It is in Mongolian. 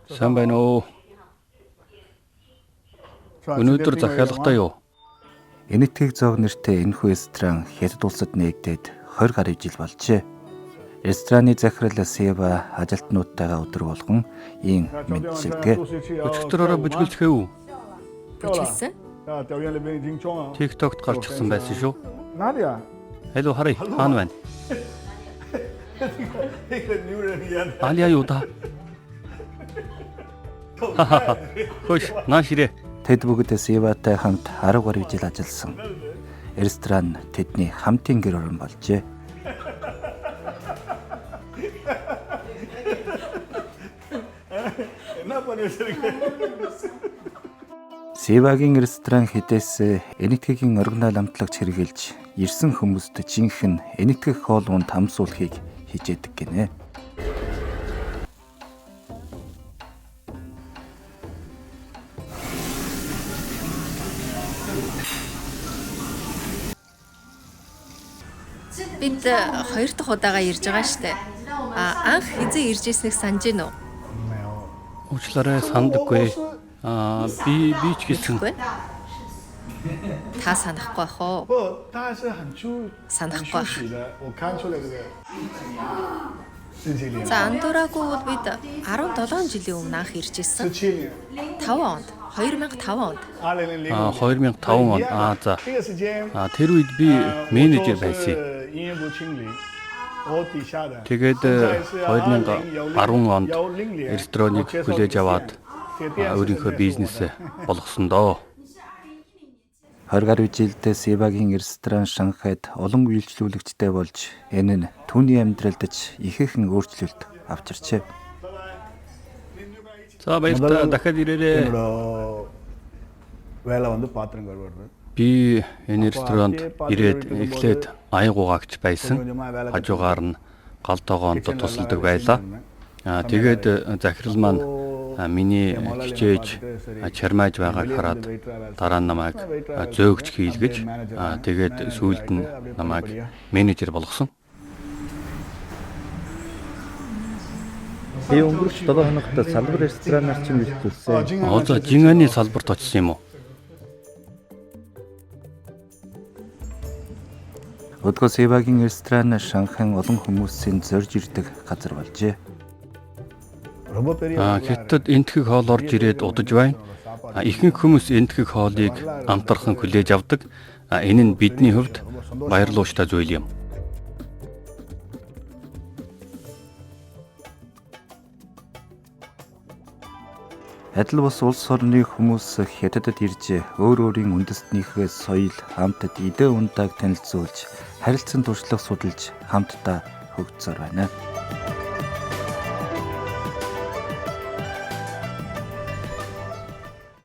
Сайн байна уу? Өнөөдөр захиалгатай юу? Энэтхэг зоог нэртэй энэхүү ресторан Хятад улсад нээгдээд 20 гаруй жил болжээ. Рестораны захирал Сева ажилтнуудтайгаа өдөр болгон ийм мэндчилдэг. Өчигдөр орой бүжгэлцгээв үү? Бүжгэлсэн? TikTok-т гарчихсан байсан шүү. Hello харъя. Хаана байна? Алия юу да? Хөш, нааш ирээ. Тэд бүгд Севатай хамт 10 гаруй жил ажилласан. Ресторан тэдний хамтын гэр орон болжээ. Севагийн ресторан хэдээс Энэтхэгийн оригинал амтлагч хэрэгжилж ирсэн хүмүүст жинхэнэ Энэтхэг хоол унд хамсуулахыг хичээдэг гинэ. Бид хоёр дахь удаага ирж байгаа штэ. А анх хэзээ ирж ирснийг санаж гин үү? Уучлаарай, сандаггүй. Аа, би ч гэсэн Үгүй. Та санахгүй бах уу? Санахгүй бах. За андуураагүй бол бид 17 жилийн өмнө анх ирж ирсэн. 5 онд, 2005 онд. Аа, 2005 он. Аа, за. Аа, тэр үед би менежер байсан юм. Тэгээд 2010 онд рестораныг хүлээж аваад өөрийнхөө бизнесээ болгосон доо. 20 гаруй жилд Севагийн ресторан Шанхайд олон үйлчлүүлэгчтэй болж энэ нь түүний амьдралд ч ихээхэн өөрчлөлт авчирчээ. За баяртай, дахиад ирээрэй. என்னோட வேலை வந்து பாத்திரம் கழுவுறது. Би энэ ресторанд ирээд эхлээд аягуугаагч байсан. Хажуугаар нь гал тогоонд тусалдаг байлаа. Аа, тэгээд захирал маань миний хичээж чармааж байгааг хараад дараа нь намайг зөөгч хийлгэж, тэгээд сүүлд нь намайг менежер болгосон. Би өнгөрөх 7 хоногт салбар ресторанаар чинь үйлчлүүлсэн. Оо за, Жингааны салбарт очсон юм уу? Өдгөө Севагийн ресторан Шанхайн олон хүмүүсийн зорж ирдэг газар болжээ. ரொம்ப பெரிய Аа, Хятад Энэтхэг хоол орж ирээд удаж байна. Ихэнх хүмүүс Энэтхэг хоолыг амтархан хүлээж авдаг. Энэ нь бидний хувьд баярлууштай зүйл юм. Адил бус улс орны хүмүүс Хятадд ирж өөр өөрийн үндэстнийхээ соёл, амтд, идэ ундааг танилцуулж, харилцан туршлага судалж хамтдаа хөгжсөөр байна.